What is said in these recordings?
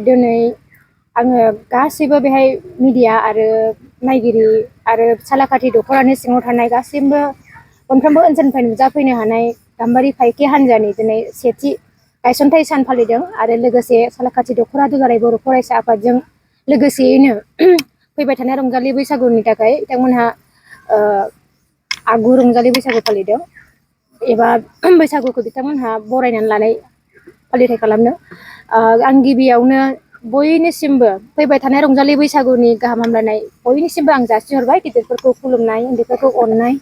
दिनै आङो गासैबो बेहाय मिडिया आरो नायगिरि आरो सालाकाथि दख'रानि सिङाव थानाय गासैबो मोनफ्रोमबो ओनसोलनिफ्राय नुजाफैनो हानाय गाम्बारि फाइखि हान्जानि दिनै सेथि गायसनथाइ सान फालिदों आरो लोगोसे सालाकाथि दख'रा दुलाराय बर' फरायसा आफादजों लोगोसेयैनो फैबाय थानाय रंजालि बैसागुनि थाखाय बिथांमोनहा आगु रंजालि बैसागु फालिदों एबा बैसागुखौ बिथांमोनहा बरायनानै लानाय फालिथाय खालामदों। आं गिबियावनो बयनिसिमबो फैबाय थानाय रंजालि बैसागुनि गाहाम हामलायनाय बयनिसिमबो आं जासिहरबाय। गिदिरफोरखौ खुलुमनाय, उन्दैफोरखौ अननाय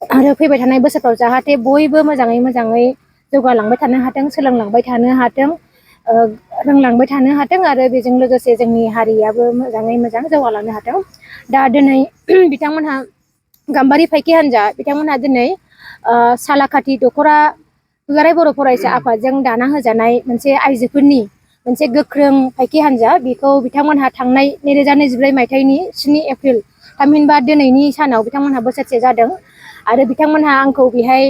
आरो फैबाय थानाय बोसोरफ्राव जाहाथे बयबो मोजाङै जौगालांबाय थानो हाथों, सोलोंलांबाय थानो हाथों, रोंलांबाय थानो हाथों आरो बेजों लोगोसे जोंनि हारियाबो मोजाङै मोजां जौगालांनो हाथों। दा दिनै बिथांमोनहा गाम्बारि फाइखि हान्जा बिथांमोनहा दिनै सालाकाथि दख'रा दुलाराय बर' फरायसा आफादजों दाना होजानाय मोनसे आइजोफोरनि मोनसे गोख्रों फाइखि हान्जा बेखौ बिथांमोनहा थांनाय 2024 मायथाइनि 7 एप्रिल थामहिनबा दिनैनि सानाव बिथांमोनहा बोसोरसे जादों आरो बिथांमोनहा आंखौ बेहाय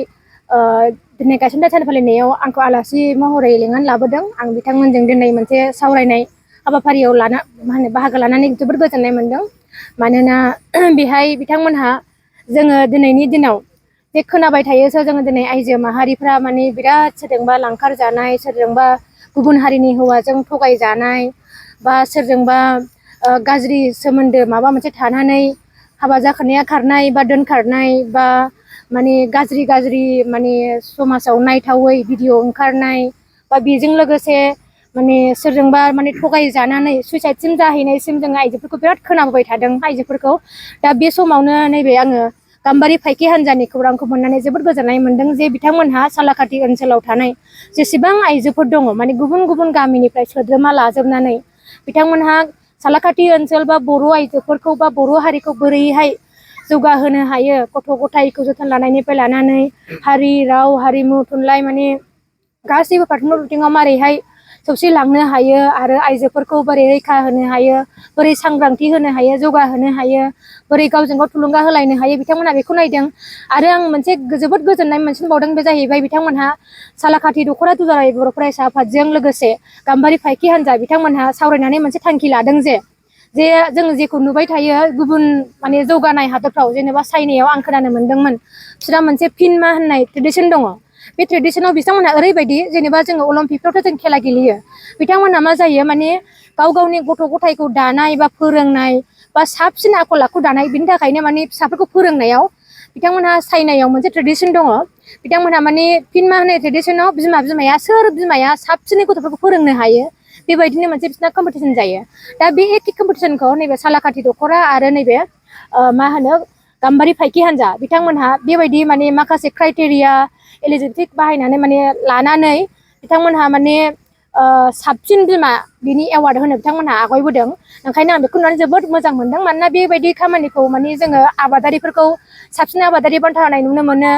दिनै गायसनथाइ सान फालिनायाव आंखौ आलासि महरै लेंनानै लाबोदों। आं बिथांमोनजों दिनै मोनसे सावरायनाय हाबाफारियाव बाहागो लानानै जोबोद गोजोननाय मोनदों। मानोना बेहाय बिथांमोनहा जोङो दिनैनि दिनाव जे खोनाबाय थायोसो जोङो दिनै आइजो माहारिफ्रा माने बिराद सोरजोंबा लांखार जानाय, सोरजोंबा गुबुन हारिनि हौवाजों थगायजानाय बा सोरजोंबा गाज्रि सोमोन्दो माबा मोनसे थानानै हाबा जाखानाया खारनाय बा दोनखारनाय बा माने गाज्रि माने समाजाव नायथावै भिडिअ ओंखारनाय बा बेजों लोगोसे माने सोरजोंबा माने थगायजानानै सुइसाइडसिम जाहैनायसिम जोङो आइजोफोरखौ बिराद खोनाबोबाय थादों आइजोफोरखौ। दा बे समावनो नैबे आङो गाम्बारि फाइखि हान्जानि खौरांखौ मोननानै जोबोद गोजोननाय मोनदों जे बिथांमोनहा सालाकाथि ओनसोलाव थानाय जेसेबां आइजोफोर दङ माने गुबुन गामिनिफ्राय सोद्रोमा लाजोबनानै बिथांमोनहा सालाकाथि ओनसोल बा बर' आइजोफोरखौ बा बर' हारिखौ बोरैहाय जौगाहोनो हायो, गथ' गथायखौ जोथोन लानायनिफ्राय लानानै हारि, राव, हारिमु, थुनलाइ माने गासैबो फारफ्रोमबो बिथिङाव मारैहाय सौसिलांनो हायो आरो आइजोफोरखौ बोरै रैखा होनो हायो, बोरै सांग्रांथि होनो हायो, जौगाहोनो हायो, बोरै गावजों गाव थुलुंगा होलायनो हायो बिथांमोनहा बेखौ नायदों। आरो आं मोनसे जोबोद गोजोननाय मोनसिनबावदों बे जाहैबाय बिथांमोनहा सालाकाथि दख'रा दुलाराय बर' फरायसा आफादजों लोगोसे गाम्बारि फाइखि हान्जा बिथांमोनहा सावरायनानै मोनसे थांखि लादों जे जों जेखौ नुबाय थायो गुबुन माने जौगानाय हादरफ्राव जेनेबा चाइनायाव आं खोनानो मोनदोंमोन बिसोरहा मोनसे फिनमा होननाय ट्रेडिसन दङ। बे ट्रेडिसनाव बिथांमोनहा ओरैबायदि जेनेबा जोङो अलिम्पिकफ्रावथ' जों खेला गेलेयो, बिथांमोनहा मा जायो माने गावनि गथ' गथायखौ दानाय बा फोरोंनाय बा साबसिन आखल आखु दानाय बिनि थाखायनो माने फिसाफोरखौ फोरोंनायाव बिथांमोनहा चाइनायाव मोनसे ट्रेडिसन दङ। बिथांमोनहा माने फिनमा होननाय ट्रेडिसनाव सोर बिमाया साबसिनै गथ'फोरखौ फोरोंनो हायो बेबायदिनो मोनसे बिसिना कम्पिटिसन जायो। दा बे एखे कम्पिटिसनखौ नैबे सालाकाथि दख'रा आरो नैबे गाम्बारि फाइखि हान्जा बिथांमोनहा बेबायदि माने माखासे क्राइटेरिया एलिजिबिलिटि बाहायनानै माने लानानै बिथांमोनहा माने साबसिन बिमा बिनि एवार्ड होनो बिथांमोनहा आवगायबोदों। ओंखायनो आं बेखौ नुनानै जोबोद मोजां मोनदों। मानोना बेबायदि खामानिखौ माने जोङो आबादारिफोरखौ साबसिन आबादारि बान्था होनाय नुनो मोनो,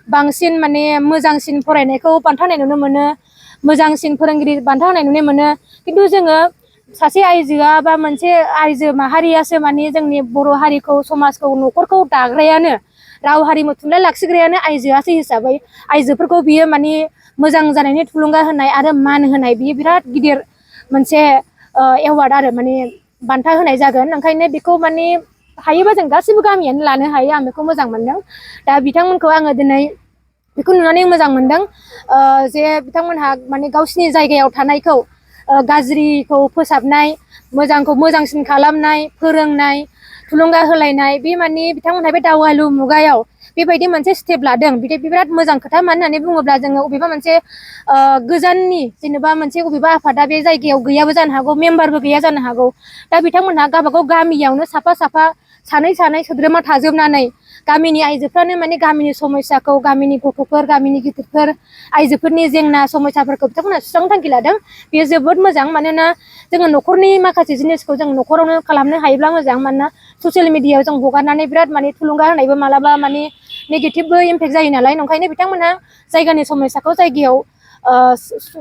बांसिन माने मोजांसिन फरायनायखौ बान्था होनाय नुनो मोनो, मोजांसिन फोरोंगिरि बान्था होनाय नुनो मोनो। खिन्थु जोङो सासे आइजोआ बा मोनसे आइजो माहारियासो माने जोंनि बर' हारिखौ, समाजखौ, न'खरखौ दाग्रायानो, राव हारिमु थुनलाइ लाखिग्रायानो आइजोआसो हिसाबै आइजोफोरखौ बियो माने मोजां जानायनि थुलुंगा होनाय आरो मान होनाय बियो बिराद गिदिर मोनसे एवार्ड आरो माने बान्था होनाय जागोन। ओंखायनो बेखौ माने हायोबा जों गासैबो गामियानो लानो हायो। आं बेखौ मोजां मोनदों। दा बिथांमोनखौ आङो दिनै बेखौ नुनानै मोजां मोनदों जे बिथांमोनहा माने गावसिनि जायगायाव थानायखौ गाज्रिखौ फोसाबनाय, मोजांखौ मोजांसिन खालामनाय, फोरोंनाय, थुलुंगा होलायनाय बे माने बिथांमोनहा बे दावहालु मुगायाव बेबायदि मोनसे स्टेप लादों। बिराद मोजां खोथा। मानो होननानै बुङोब्ला जोङो अबेबा मोनसे गोजाननि जेनेबा मोनसे अबेबा आफादा बे जायगायाव गैयाबो जानो हागौ, मेम्बारबो गैया जानो हागौ। दा बिथांमोनहा गावबागाव गामियावनो साफा सानै सोद्रोमा थाजोबनानै गामिनि आइजोफ्रानो माने गामिनि समस्याखौ, गामिनि गथ'फोर, गामिनि गिदिरफोर, आइजोफोरनि जेंना समस्याफोरखौ बिथांमोनहा सुस्रांनो थांखि लादों। बेयो जोबोद मोजां। मानोना जोङो न'खरनि माखासे जिनिसखौ जों न'खरावनो खालामनो हायोब्ला मोजां। मानोना ससियेल मिडियायाव जों हगारनानै बिराद माने थुलुंगा होनायबो मालाबा माने नेगेटिभबो इम्पेक्ट जायो नालाय। ओंखायनो बिथांमोनहा जायगानि समस्याखौ जायगायाव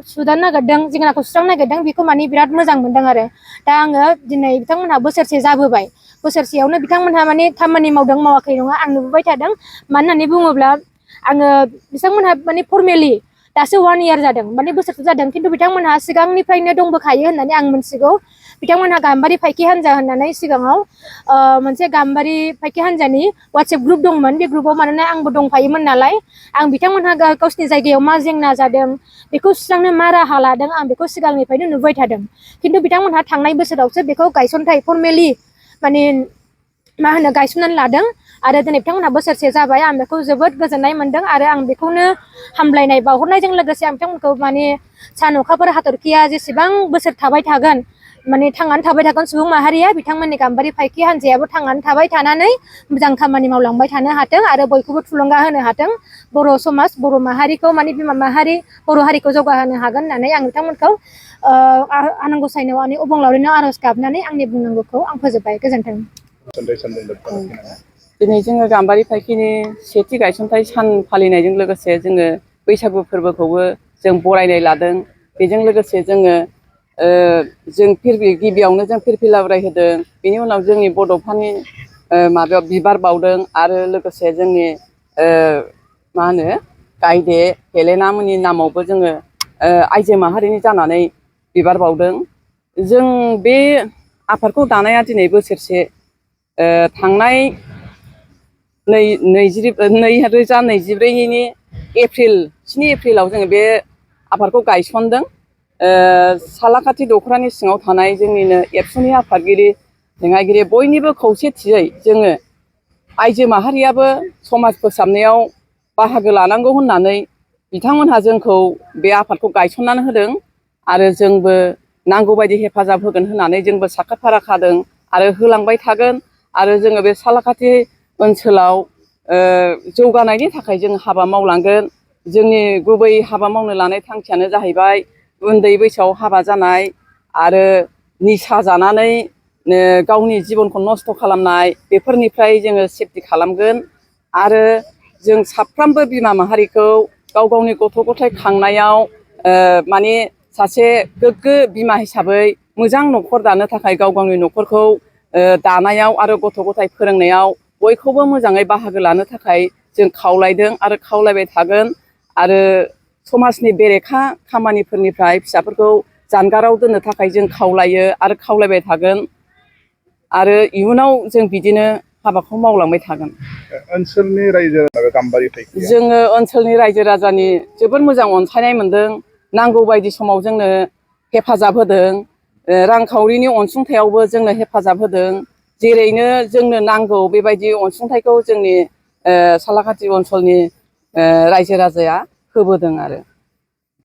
सुदानो नागिरदों, जेंनाखौ सुस्रांनो नागिरदों। बेखौ माने बिराद मोजां मोनदों आरो। दा आङो दिनै बिथांमोनहा बोसोरसे जाबोबाय, बोसोरसेयावनो बिथांमोनहा माने खामानि मावदों मावाखै नङा, आं नुबोबाय थादों। मानो होननानै बुङोब्ला आङो बिथांमोनहा माने फर्मेलि दासो 1 इयार जादों माने बोसोरसे जादों खिन्थु बिथांमोनहा सिगांनिफ्रायनो दंबोखायो होननानै आं मोनथिगौ बिथांमोनहा गाम्बारि फाइखि हान्जा होननानै सिगाङाव मोनसे गाम्बारि फाइखि हान्जानि WhatsApp ग्रुप दंमोन बे ग्रुपाव मानोना आंबो दंफायोमोन नालाय आं बिथांमोनहा गावसिनि जायगायाव मा जेंना जादों बेखौ सुस्रांनो मा राहा लादों आं बेखौ सिगांनिफ्रायनो नुबाय थादों खिन्थु बिथांमोनहा थांनाय बोसोरावसो बेखौ गायसनथाय फर्मेलि माने मा होनो गायसननानै लादों आरो दिनै बिथांमोनहा बोसोरसे जाबाय आं बेखौ जोबोद गोजोननाय मोनदों आरो आं बेखौनो हामलायनाय बावहरनायजों लोगोसे आं बिथांमोनखौ माने सान अखाफोर हाथरखिया जेसेबां बोसोर थाबाय थागोन माने थांनानै थाबाय थागोन सुबुं माहारिया बिथांमोननि गाम्बारि फाइखि हान्जायाबो थांनानै थाबाय थानानै मोजां खामानि मावलांबाय थानो हाथों आरो बयखौबो थुलुंगा होनो हाथों बर' समाज बर' माहारिखौ माने बिमा माहारि बर' हारिखौ जौगाहोनो हागोन होननानै आं बिथांमोनखौ आनान गसाइनाव अबंलावरिनो आर'ज गाबनानै आंनि बुंनांगौखौ आं फोजोबबाय गोजोन्थों। दिनै जोङो गाम्बारि फाइखिनि सेथि गायसनथाइ सान फालिनायजों लोगोसे जोङो बैसागु फोरबोखौबो जों बरायनाय लादों बेजों लोगोसे जोङो जों गिबियावनो जों फिरफिला उराय होदों बेनि उनाव जोंनि बड'फानि माबायाव बिबार बावदों आरो लोगोसे जोंनि मा होनो गायदे हेलेना मोननि नामावबो जोङो आइजो माहारिनि जानानै बिबार बावदों जों बे आफादखौ दानाया दिनै बोसोरसे थांनाय 2024नि एप्रिल 7 एप्रिलाव जोङो बे आफादखौ गायसनदों सालाखाथि दख'रानि सिङाव थानाय जोंनिनो एबसुनि आफादगिरि लेङाइगिरि बयनिबो खौसेथियै जोङो आइजो माहारियाबो समाज फोसाबनायाव बाहागो लानांगौ होननानै बिथांमोनहा जोंखौ बे आफादखौ गायसननानै होदों आरो जोंबो नांगौबायदि हेफाजाब होगोन होननानै जोंबो साखा फारा खादों आरो होलांबाय थागोन आरो जोङो बे सालाखाथि ओनसोलाव जौगानायनि थाखाय जों हाबा मावलांगोन जोंनि गुबै हाबा मावनो लानाय थांखियानो जाहैबाय उन्दै बैसोआव हाबा जानाय आरो निसा जानानै गावनि जिबनखौ नस्थ' खालामनाय बेफोरनिफ्राय जोङो सेफटि खालामगोन आरो जों साफ्रोमबो बिमा माहारिखौ गाव गावनि गथ' गथाय खांनायाव माने सासे गोग्गो बिमा हिसाबै मोजां न'खर दानो थाखाय गाव गावनि न'खरखौ दानायाव आरो गथ' गथाय फोरोंनायाव बयखौबो मोजाङै बाहागो लानो थाखाय जों खावलायदों आरो खावलायबाय थागोन आरो समाजनि बेरेखा खामानिफोरनिफ्राय फिसाफोरखौ जानगाराव दोननो थाखाय जों खावलायो आरो खावलायबाय थागोन आरो इयुनाव जों बिदिनो हाबाखौ मावलांबाय थागोन। ओनसोलनि रायजो गाम्बारि फाइखिया जोङो ओनसोलनि रायजो राजानि जोबोद मोजां अनसायनाय मोनदों नांगौ बायदि समाव जोंनो हेफाजाब होदों रांखावरिनि अनसुंथायावबो जोंनो हेफाजाब होदों जेरैनो जोंनो नांगौ बेबायदि अनसुंथाइखौ जोंनि सालाखाथि ओनसोलनि रायजो राजाया होबोदों आरो